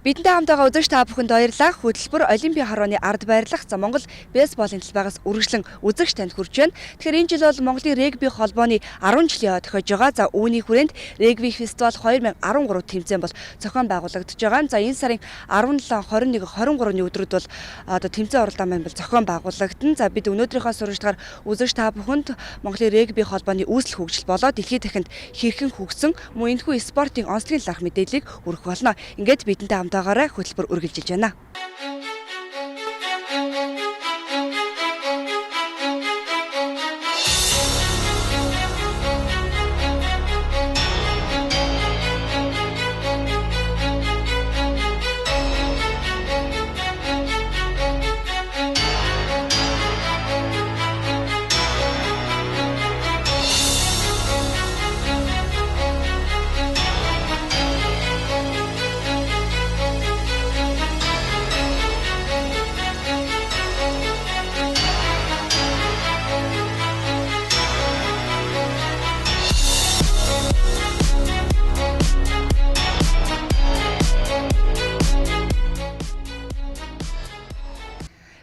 Бидэнтэй хамт байгаа үзэгч та бүхэнд баярлалаа. Хөтөлбөр Олимпийн хорооны ард байрлах за Монгол бейсболын талбайгаас үргэлжлэн үзэгч танд хүрч байна. Тэгэхээр энэ жил бол Монголын регби холбооны 10 жилийн тохиож байгаа. За үүний хүрээнд регби фестивал 2013 тэмцээн бол зохион байгуулагдаж байгаа. За энэ сарын 17, 21, 23-ны өдрүүд бол одоо тэмцээн уралдаан маань бол зохион байгуулагдана. За бид өнөөдрийнхөө сурвалжлагаар үзэгч та бүхэнд Монголын регби холбооны үүсэл хөгжил болоод дэлхийд дахинд хэрхэн хөгжсөн мөн энэхүү спортын онцлогийн талаарх мэдээллийг хүргэх болно. Ингээд бидэнтэй хамт байгаарай, хөтөлбөр үргэлжилж байна.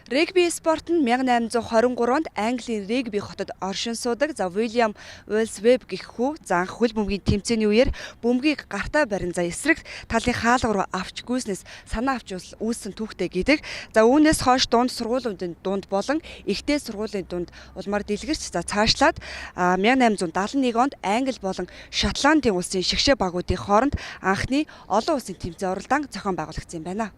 Регби спорт нь 1823 онд Английн Регби хотод оршин суудаг. За Уильям Уэлс Веб гэх хүү за анх хөл бөмбөгийн тэмцээний үеэр бөмбөгийг гартаа барин за эсрэг талын хаалга руу авч гүйснээс санаа авч үүссэн түүхтэй гэдэг. За үүнээс хойш дунд сургуулиудын дунд болон ихтэй сургуулийн дунд улмаар дэлгэрч за цаашлаад 1871 онд Англи болон Шотландын улсын шигшээ багуудын хооронд анхны олон улсын тэмцээн уралдаан зохион байгуулагдсан юм байна.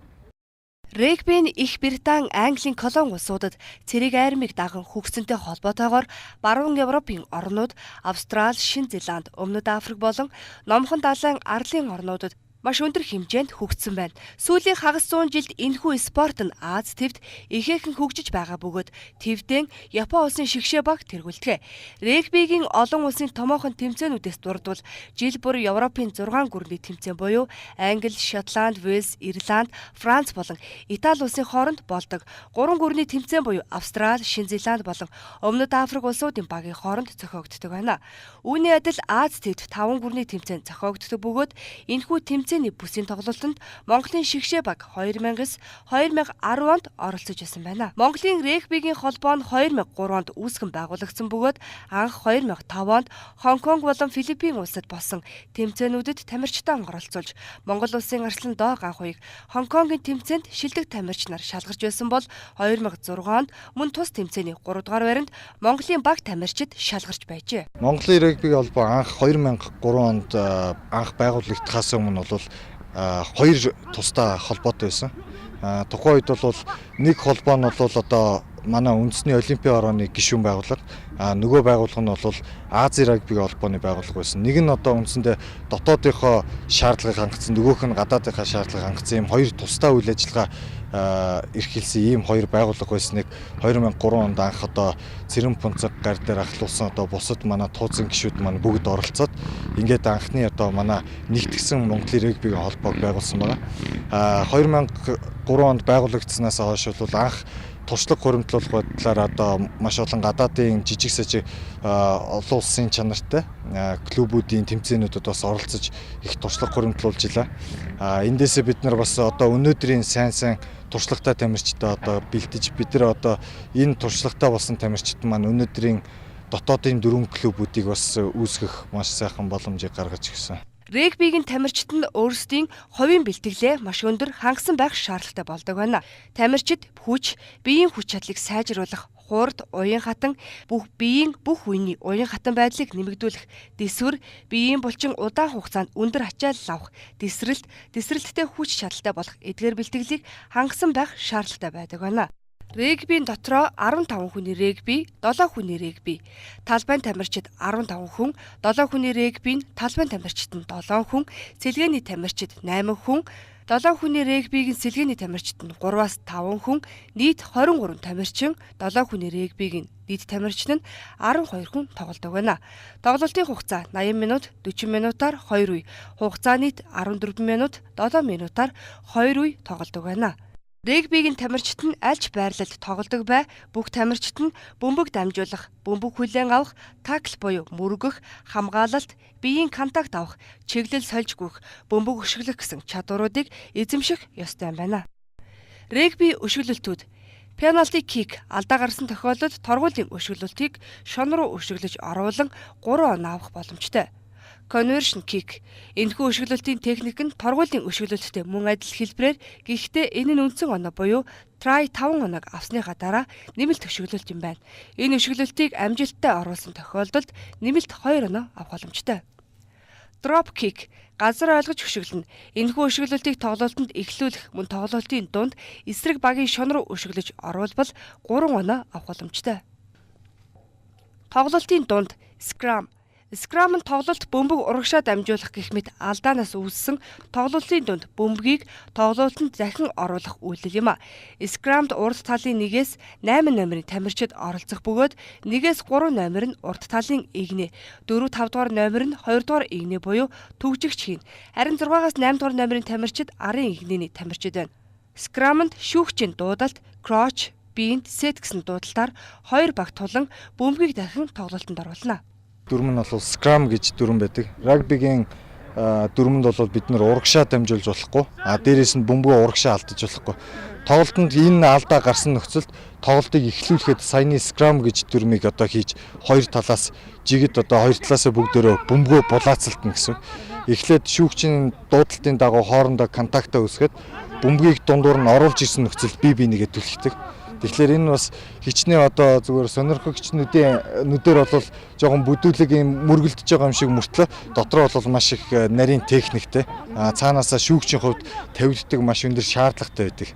Регби нь Их Британи, Английн колони улсуудад цэрэг армийг даган хөгжсөнтэй холбоотойгоор баруун Европын орнууд, Австрали, Шинэ Зеланд, Өмнөд Африк болон Номхон далайн арлын орнуудад маш өндөр хэмжээнд хөгжсөн байна. Сүүлийн хагас зуун жилд энэхүү спорт нь Ази твд ихээхэн хөгжиж байгаа бөгөөд твдэн Япон улсын шигшээ баг тэргүүлдэг. Регбигийн олон улсын томоохон тэмцээнүүдээс дурдвал жил бүр Европын 6 гүрний тэмцээн буюу Англи, Шотланд, Уэльс, Ирланд, Франц болон Итали улсын хооронд болдог. 3 гүрний тэмцээн буюу Австрали, Шинэ Зеланд болон Өмнөд Африк улсуудын багийн хооронд зохиогддог байна. Үүний адил Ази твд 5 гүрний тэмцээн зохиогддог бөгөөд энэхүү тэмцээний бүсийн тоглолтод Монголын шигшээ баг 2009, 2010 онд оролцож байсан байна. Монголын регбигийн холбоо нь 2003 онд үүсгэн байгуулагдсан бөгөөд анх 2005 онд Хонконг болон Филиппин улсад болсон тэмцээнүүдэд тамирчдаа оролцуулж Монгол улсын арслан Доо Ганхуйг Хонконгийн тэмцээнд шилдэг тамирч нар шалгарч байсан бол 2006 онд мөн тус тэмцээний 3 дугаар байранд Монголын баг тамирчид шалгарч байжээ. Монголын регбигийн холбоо анх 2003 онд анх байгуулагдахаас өмнө бол хоёр тусдаа холбоотой байсан. Тухайн үед бол нэг холбоо нь бол одоо манай үндэсний олимпийн орооны гишүүн байгууллага, нөгөө байгууллага нь бол Азийн регбигийн холбооны байгууллага байсан. Нэг нь одоо үндсэндээ дотоодынхоо шаардлагыг хангасан, нөгөөх нь гадаадынхаа шаардлагыг хангасан ийм хоёр тусдаа үйл ажиллагаа эрхэлсэн ийм хоёр байгууллага байсныг 2003 онд анх одоо Цэрэн Пунцэг гар дээр ахлуулсан одоо бусад манай тууцын гишүүд маань бүгд оролцоод ингээд анхны одоо манай нэгтгсэн Монголын регбигийн холбоог байгуулсан байгаа. 2003 онд байгуулагдсанаас хойш бол анх туршлага хуримтлуулах байдлаар одоо маш олон гадаадын жижиг сажиг олон улсын чанартай клубүүдийн тэмцээнүүдэд бас оролцож их туршлага хуримтлуулж илаа. Эндээсээ бид нар бас одоо өнөөдрийн сайн сайн туршлагатай тамирчдаа одоо бэлтэж бид нар одоо энэ туршлагатай болсон тамирчид маань өнөөдрийн дотоодын дөрвөн клубүүдийг бас үүсгэх маш сайхан боломжийг гаргаж өгсөн. Регбигийн тамирчид нь өөрсдийн хувийн бэлтгэлээ маш өндөр хангасан байх шаардлагатай болдог байна. Тамирчид хүч, биеийн хүч чадлыг сайжруулах, хурд, уян хатан, бүх биеийн бүх үений уян хатан байдлыг нэмэгдүүлэх, дэсвэр, биеийн булчин удаан хугацаанд өндөр ачаалал авах, дэсрэлт, дэсрэлттэй хүч чадалтай болох эдгээр бэлтгэлийг хангасан байх шаардлагатай байдаг байна. Регбийн дотроо 15 хүний регби, 7 хүний регби. Талбайн тамирчид 15 хүн, 7 хүний регбийн талбайн тамирчид нь 7 хүн, сэлгээний тамирчид 8 хүн, 7 хүний регбигийн сэлгээний тамирчид нь 3-аас 5 хүн, нийт 23 тамирчин, 7 хүний регбигийн нийт тамирчин нь 12 хүн тоглодог байна. Тоглолтын хугацаа 80 минут, 40 минутаар 2 үе. Хугацаа нийт 14 минут, 7 минутаар 2 үе тоглодог байна. Регбигийн тамирчид нь альч байрлалд тоглодог бай бүх тамирчид нь бөмбөг дамжуулах, бөмбөг хүлээн авах, tackle буюу мөргөх, хамгаалалт, биеийн контакт авах, чиглэл сольж гүйх, бөмбөг өшиглөх гэсэн чадваруудыг эзэмших ёстой юм байна. Регби өшиглөлтүүд. Penalty kick алдаа гарсан тохиолдолд торгуулийн өшиглөлтийг шон руу өшиглөж оруулан 3 оноо авах боломжтой. Conversion kick. Энэхүү өшиглөлтийн техник нь торгуулийн өшиглөлттэй мөн адил хэлбэрээр, гэхдээ энэ нь үндсэн оноо буюу try 5 оноог авсныхаа дараа нэмэлт өшиглөлт юм байна. Энэ өшиглөлтийг амжилттай оруулсан тохиолдолд нэмэлт 2 оноо авах боломжтой. Drop kick газар ойлгож өшиглөнө. Энэхүү өшиглөлтийг тоглолтод эхлүүлэх мөн тоглолтын дунд эсрэг багийн шон руу өшиглөж оруулбал 3 оноо авах боломжтой. Тоглолтын дунд scrum. Scrum нь тоглолт бөмбөг урагшаа дамжуулах гэх мэт алдаанаас үүссэн тоглолтын дунд бөмбөгийг тоглолтод захин оруулах үйлдэл юм а. Scrum-д урд талын 1-ээс 8 номерын тамирчид оролцох бөгөөд 1-ээс 3 номер нь урд талын эгнээ, 4 5 дугаар номер нь 2 дугаар эгнээ буюу түгжигч хийнэ. Харин 6-аас 8 дугаар номерын тамирчид арын эгнээний тамирчид байна. Scrum-д шүүгчийн дуудалт, crouch, bind, set гэсэн дуудалтаар хоёр баг тулан бөмбөгийг дахин тоглолтод оруулна. Дүрэм нь бол scrum гэж дүрэм байдаг. Рагбигийн дүрмэнд бол бид нар урагшаа дамжуулж болохгүй. А дээрээс нь бөмбөгөө урагшаа алдаж болохгүй. Тоглолтод энэ алдаа гарсан нөхцөлд тоглолтыг эхлүүлэхэд саяны scrum гэж дүрмийг одоо хийж хоёр талаас жигд одоо хоёр талаасаа бүгдөө бөмбөгөө булаацалтна гэсэн. Эхлээд шүүгчийн дуудалтын дагуу хоорондоо контактаа үүсгээд бөмбөгийг дундуур нь оруулж ирсэн нөхцөлд бие бинийгээ түлхдэг. Тэгэхээр энэ бас хичнээн одоо зүгээр сонирхогч нүдийн нүдээр бол жоохон бүдүүлэг юм мөргөлдөж байгаа юм шиг мөртлөө дотроо бол маш их нарийн техниктэй. А цаанаасаа шүүгчийн хувьд тавигддаг маш өндөр шаардлагатай байдаг.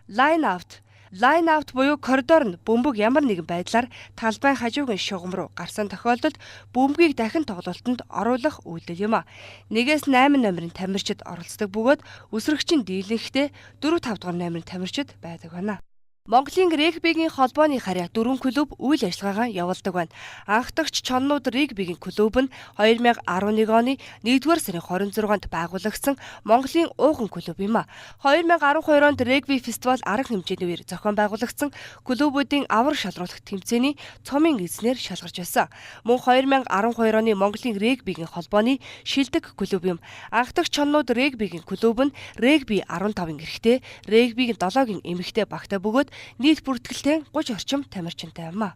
Line out. Line out буюу коридор нь бөмбөг ямар нэгэн байдлаар талбайн хажуугийн шугам руу гарсан тохиолдолд бөмбөгийг дахин тоглолтод оруулах үйлдэл юм а. 1-ээс 8 номерын тамирчид оролцдог бөгөөд үсрэгч нь дийлэнхдээ 4 5 дугаар номерын тамирчид байдаг байна. Монголын регбигийн холбооны харьяа дөрвөн клуб үйл ажиллагаагаа явуулдаг байна. Анхдагч Чоннууд регбигийн клуб нь 2011 оны 1-р сарын 26-нд байгуулагдсан Монголын ууган клуб юм а. 2012 онд регби фестивал арга хэмжээний үеэр зохион байгуулагдсан клубүүдийн аварга шалруулах тэмцээний цомын эзнээр шалгарч байсан. Мөн 2012 оны Монголын регбигийн холбооны шилдэг клуб юм. Анхдагч Чоннууд регбигийн клуб нь регби 15-ын эрэгтэй, регбигийн 7-гийн эмэгтэй багтай бөгөөд нийт бүртгэлтэй 30 орчим тамирчинтай юм а.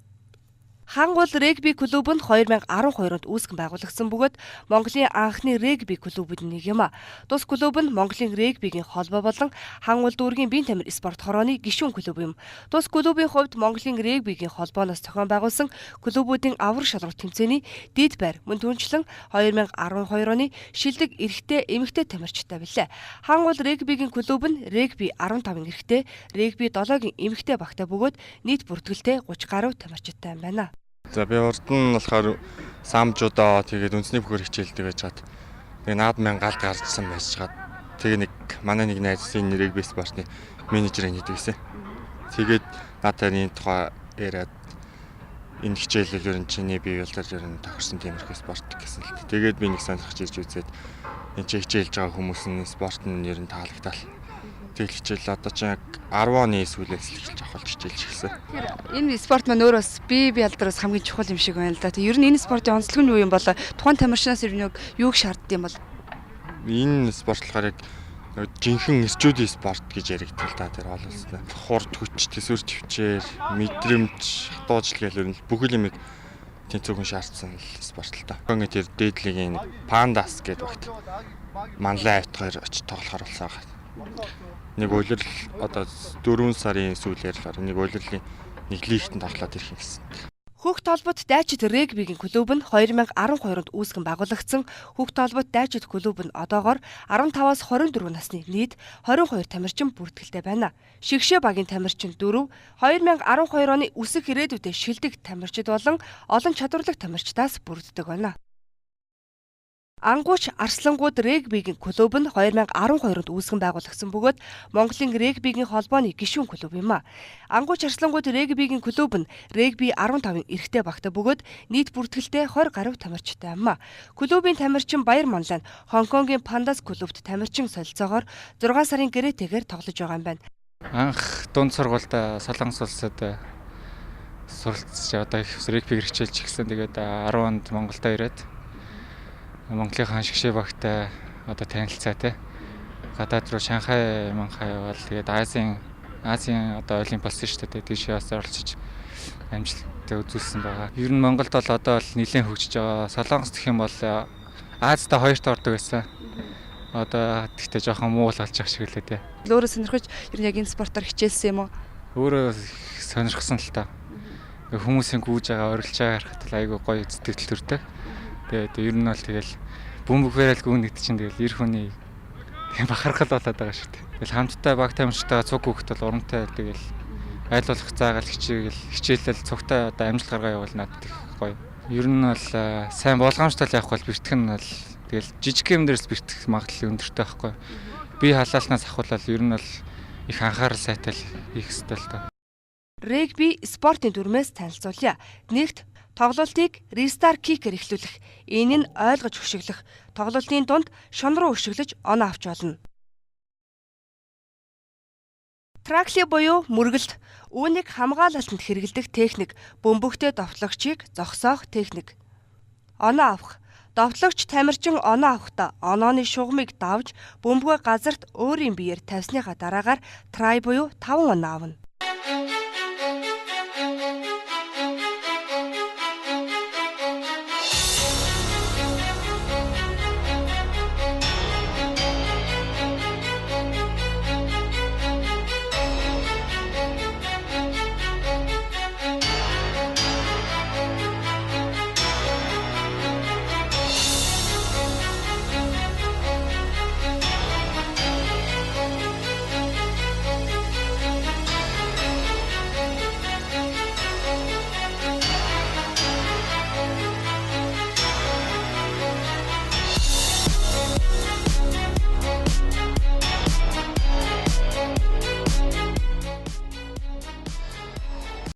Хангул регби клуб нь 2012 онд үүсгэн байгуулагдсан бөгөөд Монголын анхны регби клубүүдийн нэг юм а. Тус клуб нь Монголын регбигийн холбоо болон Хангул дүүргийн биеийн тамир спорт хорооны гишүүн клуб юм. Тус клубын хувьд Монголын регбигийн холбооноос зохион байгуулсан клубүүдийн аварга шалралт тэмцээний дээд байр мөн түүнчлэн 2012 оны шилдэг эрэгтэй, эмэгтэй тамирчтай билээ. Хангул регбигийн клуб нь регби 15-ын эрэгтэй, регби 7-гийн эмэгтэй багтай бөгөөд нийт бүртгэлтэй 30 гаруй тамирчидтай юм байна. За, би урд нь болохоор самжуудаа тэгээд үндэсний бөхөр хичээлдэг байж хаад нэг наадмын галд гарчсан байж хаад тэгээ нэг манай нэг найз энэ регби спортны менежер хийдэг гэсэн. Тэгээд надад энэ тухай яриад, энэ хичээлэл ер нь чиний бие ялдар ер нь тохирсон тиймэрхүү спорт гэсэн л. Тэгээд би нэг сонирхож ирж үзээд энэ чи хичээлж байгаа хүмүүс нь спорт нь ер нь таалагдал. Тэгэл хичээл одоо чи яг 10 оны сүүлээс л эхэлж авах хичээлж эхэлсэн. Энэ спорт маань өөр бас бие ялдараас хамгийн чухал юм шиг байна л да. Ер нь энэ спортын онцлог нь юу юм бол, тухайн тамирчнаас ер нь юуг шаарддаг юм бол? Энэ спорт болохоор яг жинхэнэ эрчүүдийн спорт гэж яригддаг л та, тэр олон улсад. Хурд хүч, төсвөр төвчээр, мэдрэмж, хатуужил гэл ер нь бүхэл юмыг тэнцвэрхэн шаардсан спорт л та. Ингээ тэр дээдлигийн Пандас гэдэг багт Манлай авт хоёр очиж тоглохоор болсон байгаа. Нэг улирал одоо 4 сарын сүүлээр л нэг улирлын нэг лигтэн тоглоод ирэх юм гэсэн. Хөх толбот дайчид регбигийн клуб нь 2012 онд үүсгэн байгуулагдсан. Хөх толбот дайчид клуб нь одоогоор 15-аас 24 насны нийт 22 тамирчин бүртгэлтэй байна. Шигшээ багийн тамирчин 4, 2012 оны үсэх ирээдүйдээ шилдэг тамирчид болон олон чадварлаг тамирчдаас бүрддэг байна. Ангууч Арслангууд регбигийн клуб нь 2012 онд үүсгэн байгуулагдсан бөгөөд Монголын регбигийн холбооны гишүүн клуб юм а. Ангууч Арслангууд регбигийн клуб нь регби 15-ын эрэгтэй багтай бөгөөд нийт бүртгэлтэй 20 гаруй тамирчтай юм а. Клубын тамирчин Баяр Манлай нь Хонконгийн Пандас клубт тамирчин солилцоогоор 6 сарын гэрээтэйгээр тоглож байгаа юм байна. Анх дунд сургуультай Солонгос улсад суралцж одоо их регбиг хичээлж ирсэн. Тэгээд 10 онд Монголдо ирээд Монголын хаан шгшээ багтай одоо танилцаа те. Гадаад руу Шанхай, Манхай явбал тэгээд Азийн одоо олимп болсон шүү дээ. Тийшээ бас оролцож амжилттай үзүүлсэн байгаа. Ер нь Монголд бол одоо бол нэлээд хөгжиж байгаа. Солонгос гэх юм бол Азидаа хоёрт ордог байсан. Одоо тэгтээ жоохон муу л болж байгаа шиг лээ те. Өөрөө сонирхож ер нь яг энэ спортоор хичээлсэн юм уу? Өөрөө сонирхсан л та. Хүмүүсийн гүйж байгаа, орилж байгаа харахад л айгүй гоё сэтгэл төрдөг. Тэгээд ер нь бол тэгэл бөмбөгөөрөө л гүйнэ гэдэг чинь тэгэл эр хүний тийм бахархал болоод байгаа шүү дээ. Тэгэл хамтдаа баг тамирчтайгаа цуг гүйхэд бол урамтай, тэгэл аль болох заагаал хичээлэл цугтай одоо амжилт гаргаа явуул надад их гоё. Ер нь бол сайн болгоомжтой л явах бол бэртэх нь бол тэгэл жижиг юм дээрс бэртэх магадлал өндөртэй байхгүй. Би халаалтнаас ахуулаад ер нь бол их анхаарал сайтай л хийх ёстой л доо. Регби спортын дүрмээс танилцуулъя. Нэгт, тоглолтыг restart kick-ээр эхлүүлэх. Энэ нь ойлгож өшиглөх. Тоглолтын дунд шон руу өшиглөж оноо авч болно. Tackle буюу мөргөлт. Үүнийг хамгаалалтанд хэрэглэдэг техник, бөмбөгтэй довтлогчийг зогсоох техник. Оноо авах. Довтлогч тамирчин оноо авахдаа онооны шугамыг давж бөмбөгөө газарт өөрийн биеэр тавьсныхаа дараагаар try буюу 5 оноо авна.